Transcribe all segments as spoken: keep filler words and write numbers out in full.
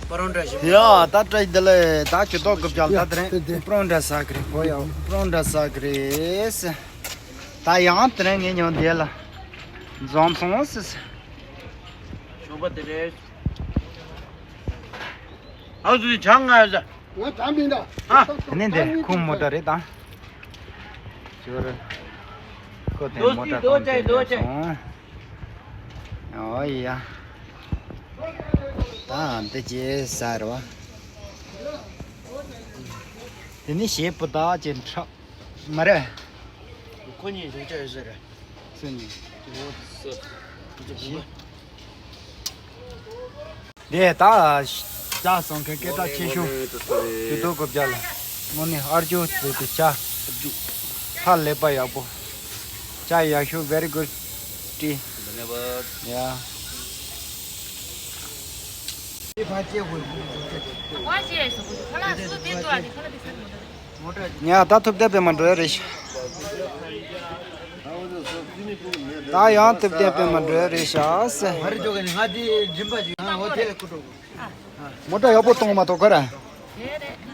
པར་འདྲ་ཞིག་ཡ་ད་བཀྲ་ཤིས་བདེ་ལེགས། ད་ཇུས་གཏོགས་རྐུབ་བཀྱག་ད་དེ་རིང་པར་འདྲ་ཟ་གི་རེད། ཧོ་ཡ་པར་འདྲ་ཟ་གི་རེད། ད་ཡང་དེ་རིང་ངས་ཉོ་འདི་ལ་འཛོམས་སོང་ཟེར། ཞོགས་པ་བདེ་ལེགས། ཨ་ཙི་ཆང་ང་ཟ། ང་གྲམ་མིན་ད། ཨ། དེ་ནས་འདི་ཁོང་མོ་ཊ་རེད་ད། ཅོར། ཁོ་དེ་མོ་ཊ་གཏོང་དེ་རེད་སོང་། ཨོ་ཡ། ད་འདི་ཅི་ཟེར་བ། དེ་ནི་ཞེ་པོ་ད་ཅི་འཁྲབ་མ་རེད། ཁོ་གཉིས་ཞོགས་ཇ་ཡོད་ཟེར་རེད། སུ་གཉིས། འོ་སུ། འདི་ད་ཇ་སོང་མཁན་སྐད་གྲགས་ཆེ་ཤོས་ཇུས་གཏོགས་རྐུབ་བཀྱག་ལ་དངོས་གནས་ཨ་ཇོ་དེ་དེ་ཇ་ཧ་ལས་པ་ཡག་པོ། ཇ་ཡག་ཤོས། very good tea. धन्यवाद. ཡ། ཉ་ད་ཐུབ་བསྟན་པད་མ་འགྲོ་ཡ་རེད་ཤག་ད་ཡང་ཐུབ་བསྟན་པད་མ་འགྲོ་ཡ་རེད་ཤག་ཟེར། མོ་ཊ་ཡག་པོ་གཏོང་མ་གཏོགས་ག་ར།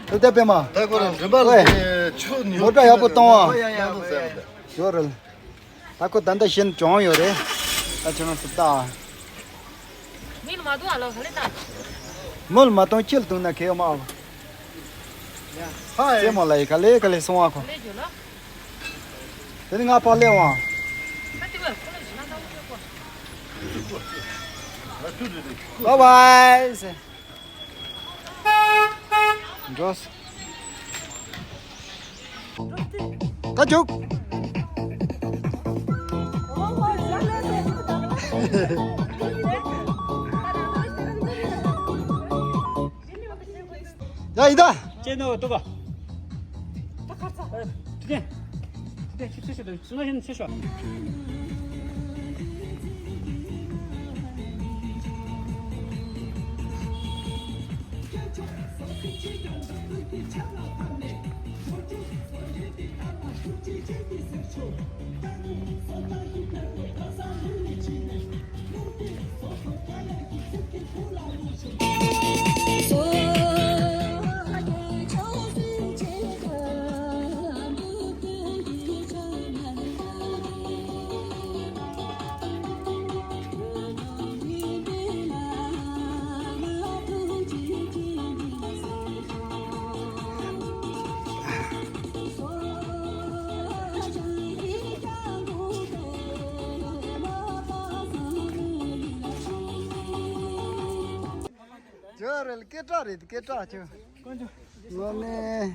ཐུབ་བསྟན་པད་མ། ད་ཁོ་རང་རིམ་པ་ལ་ཨོའེ། ཆུ་ཉོ་མོ་ཊ་ཡག་པོ་གཏོང་བ། ཡོད་རེད། ད་ཁོ་ད་ལྟ་གཞན་གྱོང་ཡོད་རེད། ད་ཁྱོད་རང་ཚོ་ལྟ། མི་ལ་མ་གཏོང་ཨ་ལོ་ག་ལེ་ལྟ། མི་ལ་མ་གཏོང་ཁྱི་ལ་གཏོང་ན་ཁེ་ཡོད་མ་ཨ། ཧའེ། རྩེད་མོ་ལ་ཡི་ག་ལེ་ག་ལེ་སོང་བ་ཁོ། ག་ལེ་འཇོ་ལོ། དེ་ནི་ང་ཕར་སླེབས་འོང་། ད་དེ་བས་ཁོ་ལ་ཇི་ན་ད་འོ་ཁྱོད་ཁོ། Bye bye. འགྲོ། ད་འཇུག་ཡ་ཡི་ད། ཅེ་ནོ་ཏོ་ག་ད་ཁར་ཚ། དེ་དེ་ཁྱི་ཚེ་ཤོ་དང་ཚུ་ན་ཤན་ཚེ་ཤོ། ཇོ་རེད། སྐད་གྲགས་རེད། སྐད་གྲགས་ཆོ། དངོས་གནས།